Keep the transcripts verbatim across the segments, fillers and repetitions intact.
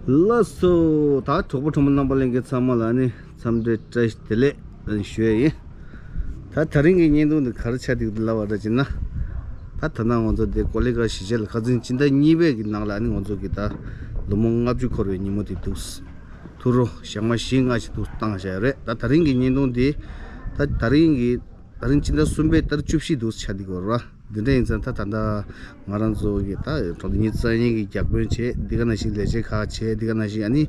ལགས་སོ། ད་གྲོགས་པོ་གྲོགས་མོ་རྣམ་པ་ལྷན་རྒྱས་ཚང་མ་ལ་ནི་འཚམས་འདྲི་བཀྲ་ཤིས་བདེ་ལེགས་ཞུ་ཡ་ཡིན། ད་དེ་རིང་གི་བརྙན་ཐུང་འདི་ག་རེ་ཆགས་འདུག་ལབ་པ་འདྲ་བྱས་ན། ད་ད་ལྟ་ང་ཚོ་འདི་ཀོ་ལི་གྷལ་གཞིས་ཆགས་ལ་ཁ་སང་སྤྱི་ཟླ་གཉིས་པའི་གི་ནང་ལ་ནི་ང་ཚོ་གི་ད་ལོ་ངོ་ལྔ་བཅུ་འཁོར་བའི་ཉིན་མོ་དེ་འདུག་ཐུགས་རོ་ཞག་མ་བཞི་ལྔ་ཞིག་འདུག་བཏང་བཞག་ཡོད་རེད། ད་དེ་རིང་གི་བརྙན་ཐུང་འདི་ད་དེ་རིང་གི་ད་རིང་སྤྱི་ཟླ་གསུམ་པའི་ཏ་རིག་བཅུ་བཞི་འདུག་ཆགས་འདུག་གོ་ར། འདི་འདྲ་ཡིན་ཙང་ད་ད་ལྟ་ང་རང་ཚོ་གི་ད་གྲོང་སྡེ་ཉི་ཤུ་རྩ་གཉིས་ཀྱི་བརྒྱ་དཔོན་བྱས། འདི་ག་ནང་བཞིན་ལས་བྱེད་ཁག་བྱས། འདི་ག་ནང་བཞིན་ཨ་ནི་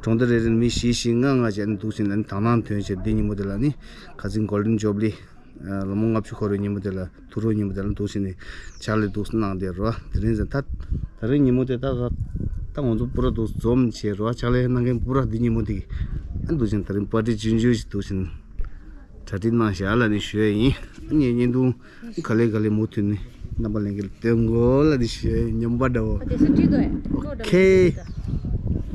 གྲོང་སྡེ་རེ་རེ་ནས་མི་བཞི་བཞི་ལྔ་ལྔ་བྱས་ནས་འདུག་བྱས་ནས་ཨ་ནི་དག་སྣང་ཐོན་བྱས། འདི་ཉིན་མོ་དེ་ལ་ནི་ཁ་སང་གོལ་ཌེན་ཇུ་བི་ལི་ལོ་ངོ་ལྔ་བཅུ་འཁོར་བའི་ཉིན་མོ་དེ་ལ་ཐུགས་རོ་ཉིན་མོ་དེ་ལ་འདུག་བྱས་ནས་ཕྱག་ལས་འདུག་གནང་བསྡད་རོ། དེ་རིང་ཙང་ད་ད་རིང་ཉིན་མོ་དེ་ད་ད་ང་ཚོ་པུ་ར་འདུག་འཛོམས་བྱས་རོ། ཕྱག་ལས་གནང་མཁན་པུ་ར་འདི་ཉིན་མོ་དེ་ཨ་འདུག་བྱས་ནས་ད་རིང་པར་ཊི་ཆུང་ཆུང་ཞིག་འདུག་བྱས་ནས་གྲ་སྒྲིག་གནང་བཞག་ལབ་ནས་ཞུ་ཡ་ཡིན། ངས་བརྙན་ཐུང་ག་ལེ་ག་ལེ་མུ་མཐུད་ནས་རྣམ་པ་ལྷན་རྒྱས་ལ་སྟོན་དགོས་ལབ་ནས་ཞུ་ཡ་ཡིན། སྙམ་པ་འདྲ་བོ། ཨོ་ཁེ།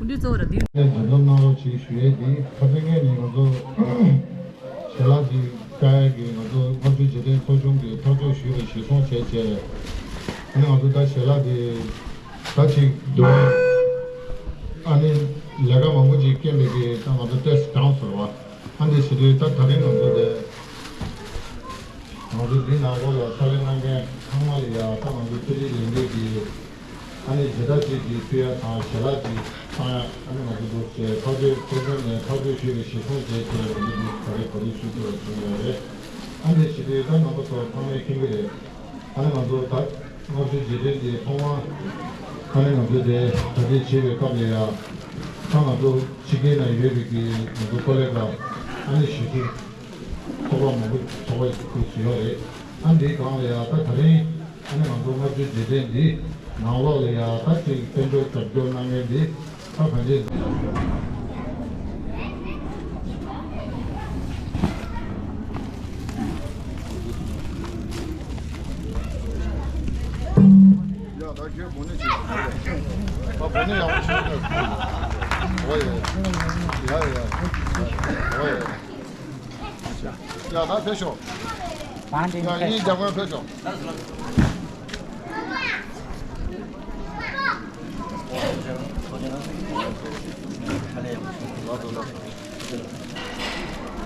འཛོམས་གནང་རོགས་ཞེས་ཞུ་ཡས་འདི་ཁ་སང་ངས་ནི་ང་ཚོ་ཞལ་ལག་ཅིག་བཀལ་ཡས་ཀྱི་ང་ཚོ་ལྔ་བཅུ་རྗེས་དྲན་ཚོགས་ཆུང་གི་ཐག་གཅོད་ཞུས་པ་གཞིར་བཟུང་བྱས་བྱས། ཨ་ནི་ང་ཚོ་ད་ཞལ་ལག་དེ་ད་ཅིག་འདུག་ཨ་ནི་ལས་ཀ་མང་པོ་ཅིག་རྐྱེན་པས་ཀྱི་ད་ང་ཚོ་ཏོག་ཙམ་གྲང་སོང་བ། ཨ་འདི་བྱེད་དུས་ད་ད་རིང་ང་ཚོ་དེ་ང་ཚོ་འདི་ནང་ལོགས་ལ་ཕྱག་ལས་གནང་མཁན་ཚང་མ་ལ་ཡ་ད་ང་ཚོ་ཕྱི་དྲིལ་ལས་འགུལ་གྱི་ཨ་ནི་ཇི་ལྟར་ཅིག་གི་ཕུལ་ཡ་དང་ཞལ་ལག་ཅིག་བཏང་ཡ་ཨ་ནི་ང་ཚོ་འདུག་ཅེས་ཐག་གཅོད་ཚོགས་ཆུང་ནས་ཐག་གཅོད་ཞུས་པའི་གཞིར་བཟུང་བྱས་ཏེ་ང་ཚོ་འདུག་ག་རེ་ག་རེ་ཞུ་དགོས་པ་བྱུང་ཡོད་རེད། ཨ་ནི་བྱེད་དུས་ད་ང་ཚོ་ཚོ་ཚང་མས་མཁྱེན་གྱི་རེད། ཨ་ནི་ང་ཚོ་ད་ལྔ་བཅུ་རྗེས་དྲན་གྱི་ཐོག་མ་ཨ་ནི་ང་ཚོ་དེ་གྲ་སྒྲིག་བྱེད་པའི་སྐབས་ལ་ཡ་ད་ང་ཚོ་ཕྱི་རྒྱལ་ནང་ཡོད་པའི་གི་ང་ཚོ་ཀོ་ལེ་ག་ཨ་ནི་ཞུ་ཚིག་ཚོགས་པ་མང་པོ་ཚོགས་པ་ཞིག་བཟོས་ཡོད་རེད། ཨ་འདིའི་སྒང་ལ་ཡ་ད་ད་རིང་ཨ་ནི་ང་ཚོ་ལྔ་བཅུ་རྗེས་དྲན་འདི་ནང་ལོགས་ལ་ཡ་ད་ཅིག་དཔལ་འབྱོར་རྒྱབ་སྐྱོར་གནང་མཁན་འདི་ད་གང་ཅི། ཡ་ད་ཁྱོད་བུ་ནི་ཅིག་ཨ་བུ་ནི་ཡག་པོ་ཞིག་ཨོ་ཡ་ཡ་ཡ་ཨོ་ཡ། ཡ་ད་ཕེབས་ཤོག་ཡ་གཉིས་རྒྱབ་ཁར་ཕེབས་ཤོག་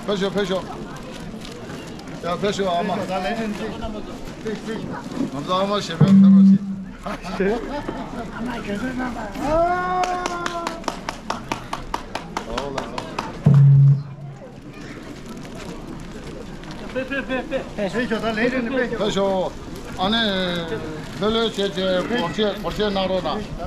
ཕེབས་ཤོག་ཕེབས་ཤོག་ཡ་ཕེབས་ཤོག་ཨ་མ། ང་ཚོ་ཨ་མ་ཞེ་པོ་ཕེབས་རོགས་གྱིས། ཨོ་ལགས་སོ། ཕེབས་ཤོག་ཨ་ནི་ལྷོད་ལྷོད་བྱས་བྱས་སྒོར་གཞས་སྒོར་གཞས་གནང་རོགས་གནང་།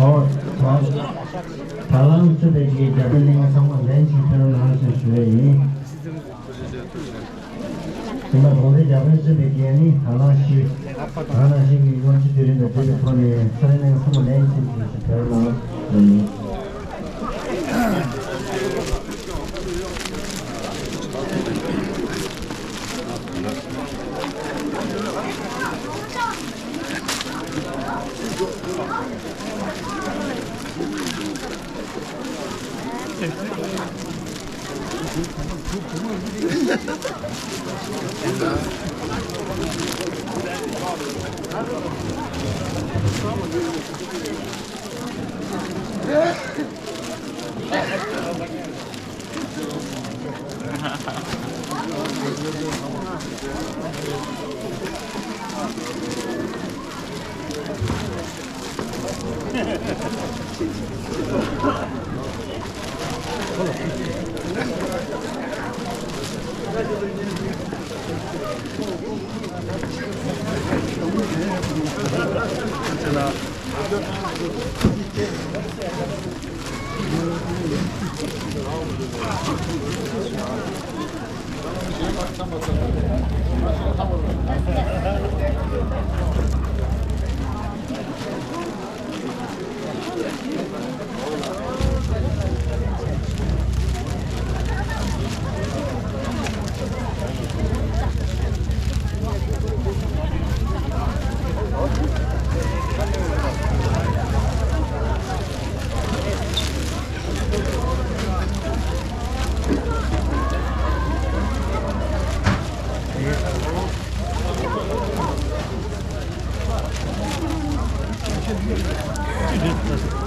ཨོ། ད་ལམ་ཚུད་པའི་གི་རྒྱ་བོད་གླིང་ཚང་མ་ལན་ཅིག་ཕེབས་རོགས་གནང་ཞེས་ཞུ་ཡས་ཡིན། ཐུགས་རྗེ་ཆེ། ཐུགས་རྗེ་ཆེ། ཐུགས་རྗེ་ཆེ། ད་ལམ་ཚུད་པའི་གི་ནི་ད་ལམ་ཞིག་ད་ལམ་ཞིག་གི་ཡོང་ཅི་དེ་རིང་དང་དེ་བའི་ཐོག་ནས་ཚང་མ་ལན་ཅིག་ཞུ་ཞེས་ཕེབས་རོགས་གནང་ཞུ་ཡས་ཡིན།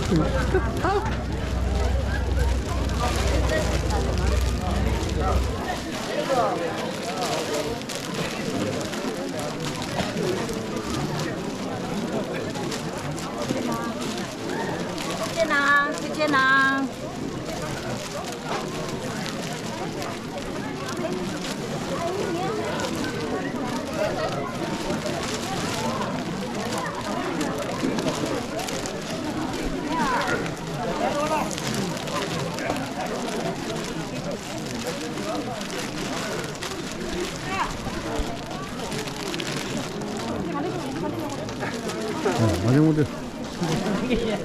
ཐུགས་རྗེ་གནང་། ཐུགས་རྗེ་གནང་། Thank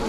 you.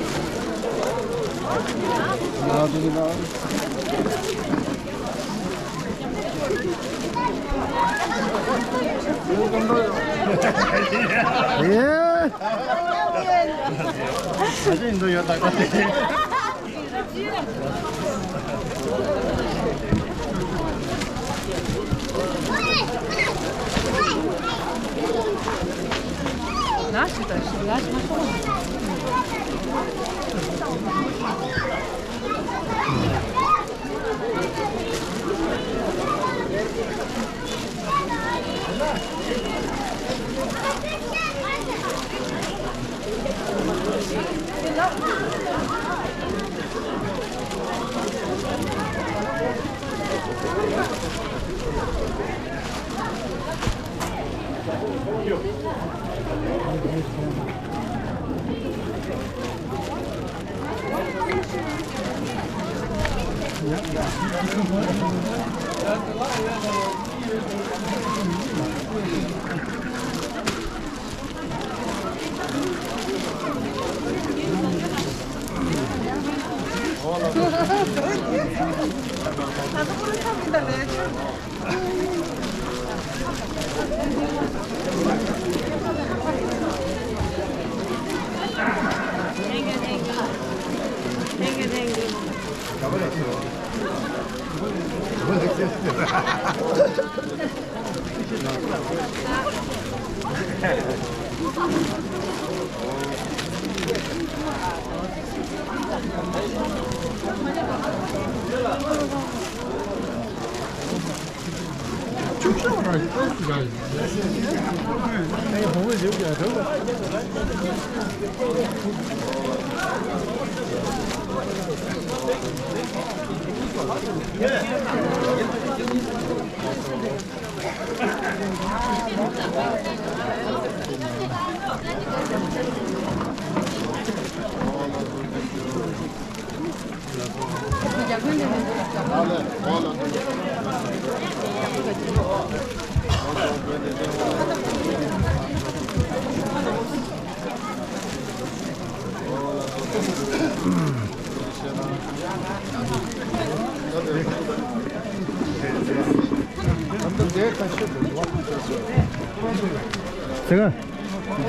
ཟེར་ག་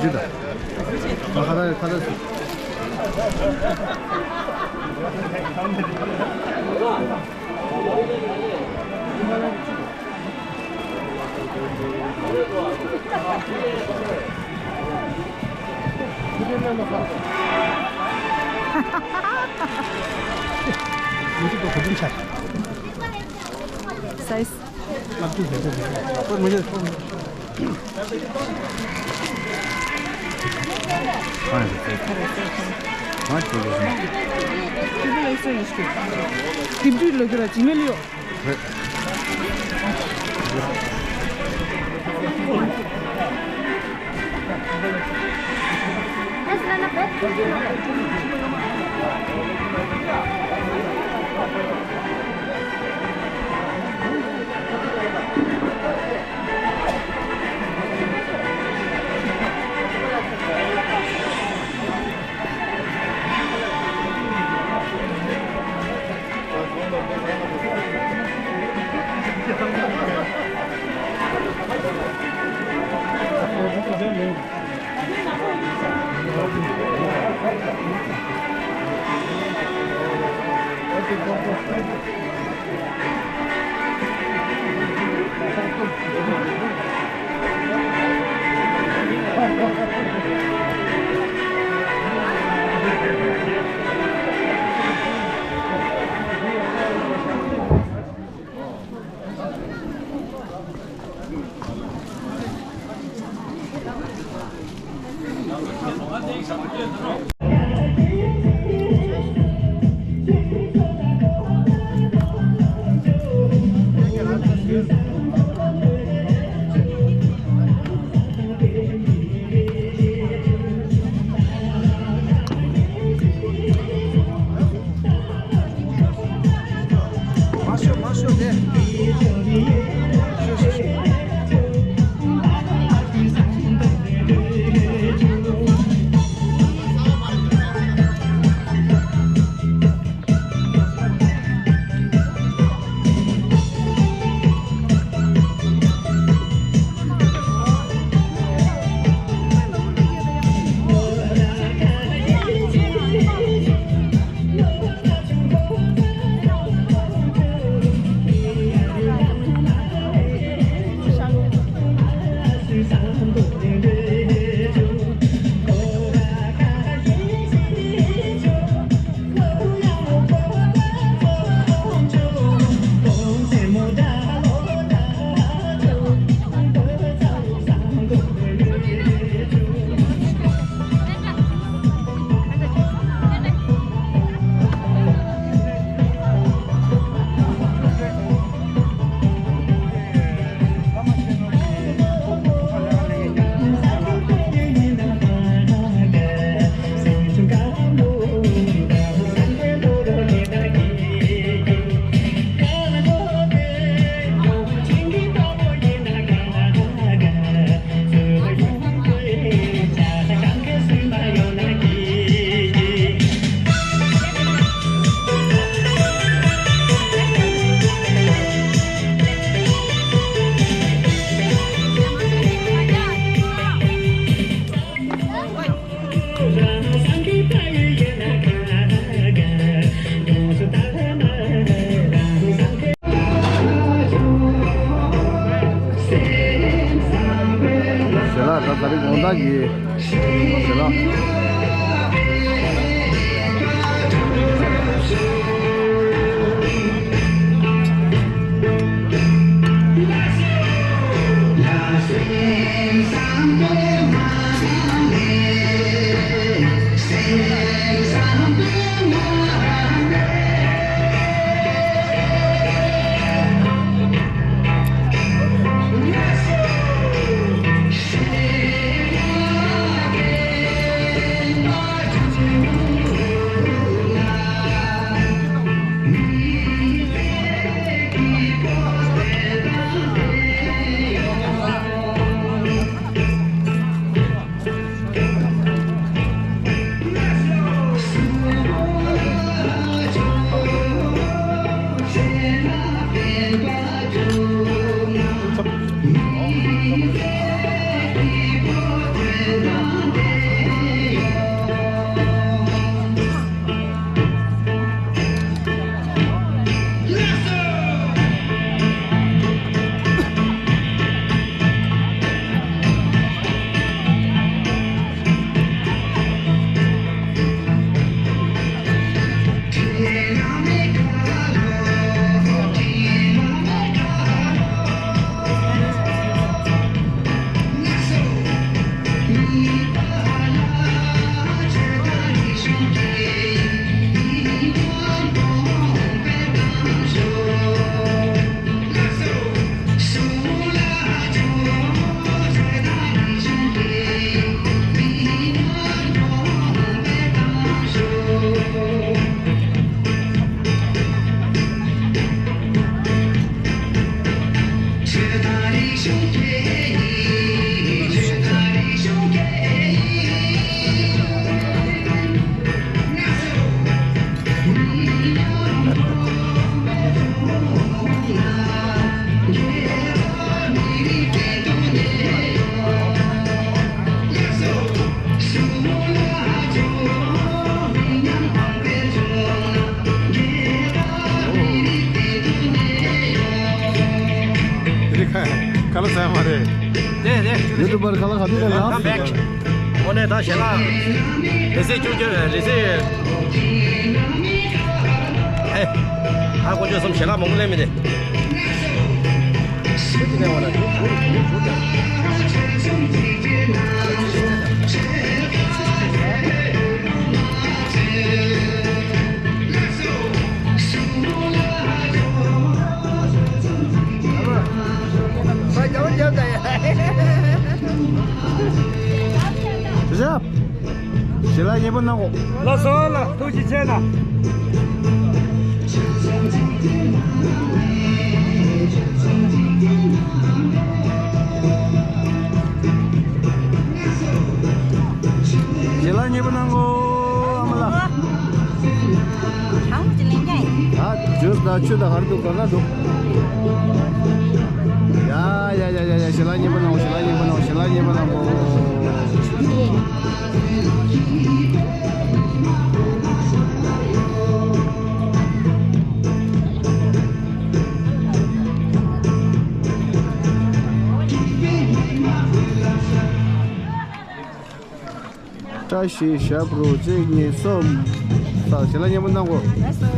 ཇི་ལྟར། ཁ་ལག་ཁ་ལག་ཡོད་ཚད་ཏོག་ག་དུས་ཆགས། སའི་ཛི། ལབ་དུས་ཟེར་དུས་ཟེར། ཨ་ཁོ་མི་ཤེས། ཨ་ཁོ་ལ་ཟེར། ཁོ་ལ་ཟེར་ཡིན་ཤི། དེབ་དུས་ལོ་ཁྱོད་ལ་ཇི་མེ་ལ་ཡོད། ཞལ་ལག་ད་ད་རེས་དགོང་དག་གི་ཞལ་ལག་དེ་རིང་ཁ་ཁ་ལག་ཟ་ཡ་མ་རེད། ནས་ནས་ཡུ་ཊུབ་པར་ཁ་ལག་ག་དུས་ལ་ལ། ཨོ་ནས་ད་ཞལ་ལག་ལེ་ཚེ་ཁྱོད་ཀྱི་ལེ་ཚེ། ཨེ། ཨ་ཁོ་ཚོ་གསུམ་ཞལ་ལག་མང་པོ་ལེན་མི་དེ། ཞེ་ལ་མཉེས་པོ་གནང་གོ། ལགས་སོ་ལགས། ཐུགས་རྗེ་ཆེ་གནང་། ཞལ་ལག་མཉེས་པོ་གནང་གོ། ཨ་མ་ལགས། གྲང་མོ་ཅིག་ལེན་རྒྱུ་ཡིན། ཨ། ཇུས་དང་ཆུ་དང་ག་རེ་འདུག་ག་རེ་འདུག་ཡ་ཡ་ཡ་ཡ་ཡ། ཞལ་ལག་མཉེས་པོ་གནང་གོ། ཞལ་ལག་མཉེས་པོ་གནང་གོ། ཞལ་ལག་མཉེས་པོ་གནང་གོ། བཀྲ་ཤིས་ཞབས་བྲོ་གཅིག་གཉིས་གསུམ། ས། ཞལ་ལག་མཉེས་པོ་གནང་གོ། ལགས་སོ།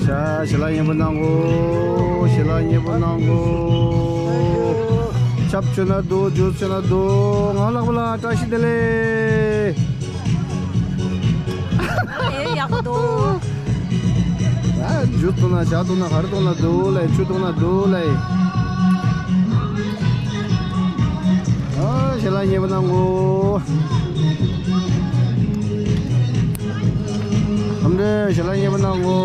ཞལ། ཞལ་ལག་མཉེས་པོ་གནང་གོ། ཞལ་ལག་མཉེས་པོ་གནང་གོ། ཆབ་མཆོད་ན་འདུག་ཇུས་མཆོད་ན་འདུག་ངག་ལག་པ་ལ་བཀྲ་ཤིས་བདེ་ལེགས། ཨེ། ཡག་པོ་འདུག་ཨ། ཇུས་འཐུང་ན་ཇ་འཐུང་ན་ག་རེ་འཐུང་ན་འདུག་ལེ། ཆུ་འཐུང་ན་འདུག་ལེ། ཨ། ཞལ་ལག་མཉེས་པོ་གནང་གོ། ཨམ་རེ། ཞལ་ལག་མཉེས་པོ་གནང་གོ།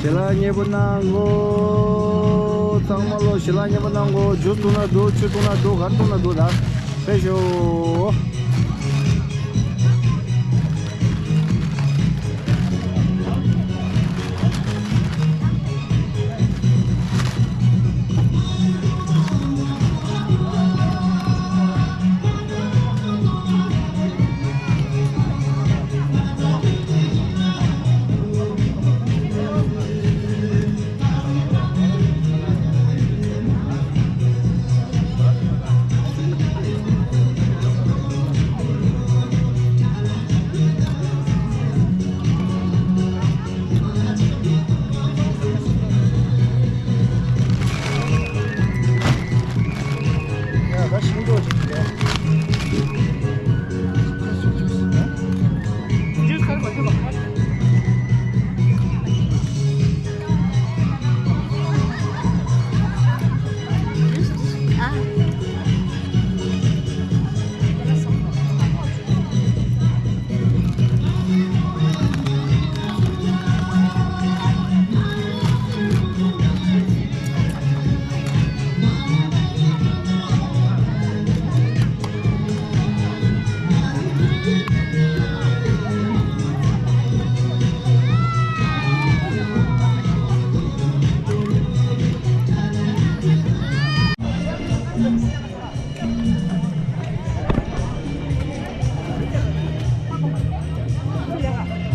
ཞལ་ལག་མཉེས་པོ་གནང་གོ། ཚང་མ་ལོ་ཞལ་ལག་མཉེས་པོ་གནང་གོ། ཇུས་འཐུང་ན་འདུག་ཆུ་འཐུང་ན་འདུག་ག་རེ་འཐུང་ན་འདུག་ད་ཕེབས་ཤོག་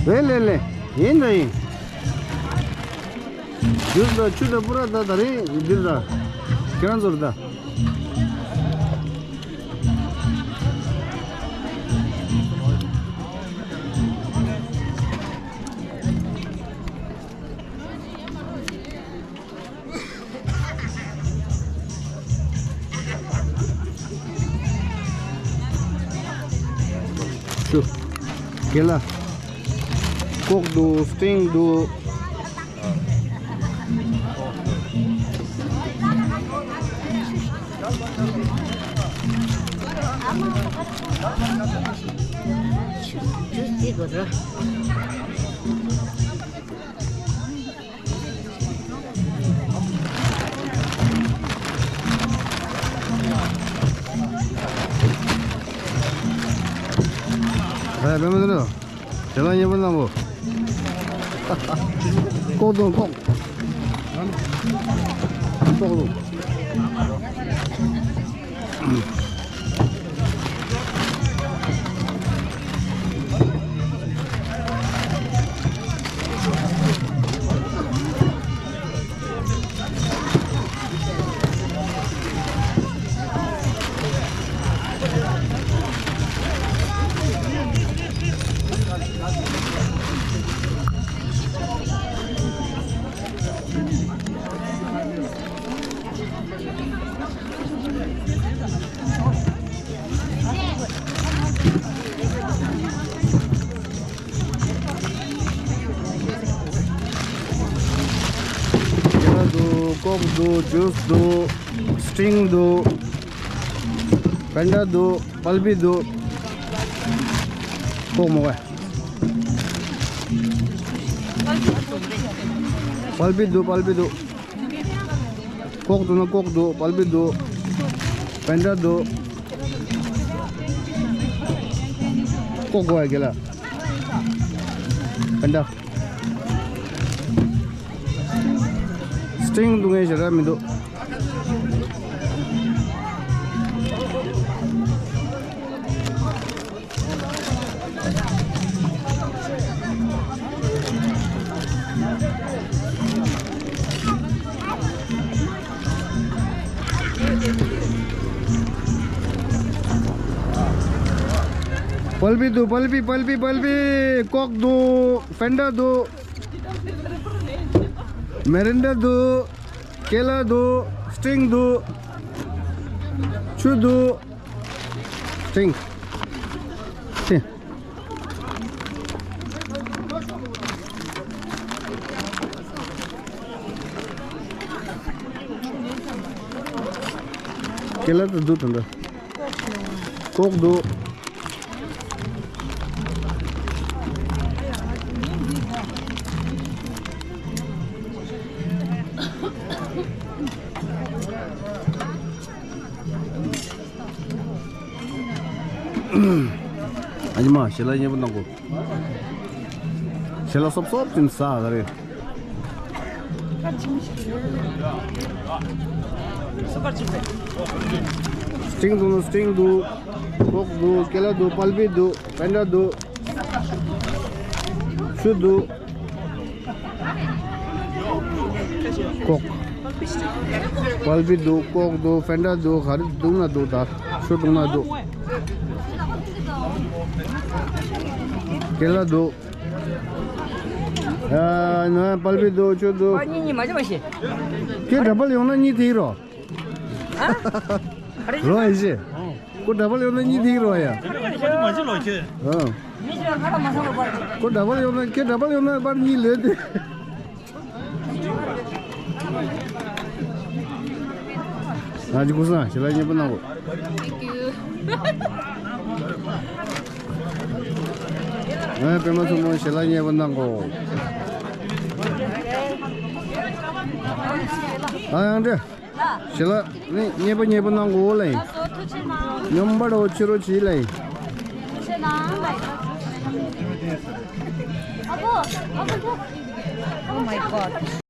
ལེ་ལེ་ལེ། ཡིན་ད་ཡིན། ཇུས་དང་ཆུ་དང་པུ་ར་ད་ད་རིང་འདིར་ད། ཁྱེད་རང་ཚོར་ད། ཆུ། ཀེ་ལ། ཀོག་འདུག་སྤྲིན་འདུག་ཆུ་ཆུ་བརྩི་དགོས་ར། ཨ་བེ་མ་དུ་ནོ། དེ་ལ་ཉེ་པོ་གནང་གོ། ལྐོག་དུ་ལྐོག་ལྐོག་དུ། ཁེ་ལ་འདུག་ཀོག་འདུག་ཇུས་འདུག་སི་ཊིང་འདུག་ཕན་ཌ་འདུག་པལ་པི་འདུག་ཀོག་མོ་བས། པལ་པི་འདུག་པལ་པི་འདུག་ཀོག་འདུག་ན་ཀོག་འདུག་པལ་པི་འདུག་ཕན་ཌ་འདུག་ཀོག་གོ་ཡ་གེ་ལ། ཕན་ཌ། སི་ཊིང་འདུག་ངས་ཞེ་དྲག་མི་འདུག་པལ་པི་འདུག་པལ་པི་པལ་པི་པལ་པི། ཀོག་འདུག་ཕན་ཌ་འདུག་མེ་རན་ཌ་འདུག་ཀེ་ལ་འདུག་སི་ཊིང་འདུག་ཆུ་འདུག་སི་ཊིང་། སི་ཊིང་། ཀེ་ལ་དུ་འདུག་ད་འདུག་ཀོག་འདུག་ཨ་ནི་མ་ཞལ་ལག་མཉེས་པོ་གནང་གོ། ཞལ་ལག་སོབ་སོབ་ཅིག་ཟ་ག་རེ། སི་ཊིང་འདུག་ན་སི་ཊིང་འདུག་ཀོག་འདུག་ཀེ་ལ་འདུག་པལ་པི་འདུག་ཕན་ཌ་འདུག་ཆུ་འདུག་ཀོག་པལ་པི་འདུག་ཀོག་འདུག་ཕན་ཌ་འདུག་ག་རེ་འདུག་ན་འདུག་ད་ཆུ་འདུག་ན་འདུག་ཀེ་ལ་འདུག་ཨ་ན་པལ་པི་འདུག་ཆུ་འདུག་གཉིས་གཉིས་མ་བྱེད་མ་ཤེས། ཁྱེད་འདྲ་པལ་ཡོང་ན་གཉིས་དེ་རོ། ཨ། རོ་ཨེ་ཤེས། ཁོ་འདྲ་པལ་ཡོང་ན་གཉིས་དེ་རོ་ཡ། ཨ། ཁོ་འདྲ་པལ་ཡོང་ན་ཁྱེད་འདྲ་པལ་ཡོང་ན་པར་གཉིས་ལོས་དེ། ང་ཅི་ཀུ་སང་ཞལ་ལག་མཉེས་པོ་གནང་གོ། Thank you. ང་པད་མ་མཚོ་མོ་ཞལ་ལག་མཉེས་པོ་གནང་གོ། ཨ་ཡང་འདྲ། ཞལ་ལག་ནི་མཉེས་པོ་མཉེས་པོ་གནང་གོ་ལེ། སྙོམས་པར་འོ་ཕྱི་རོ་བྱིས་ལེ། Oh my God.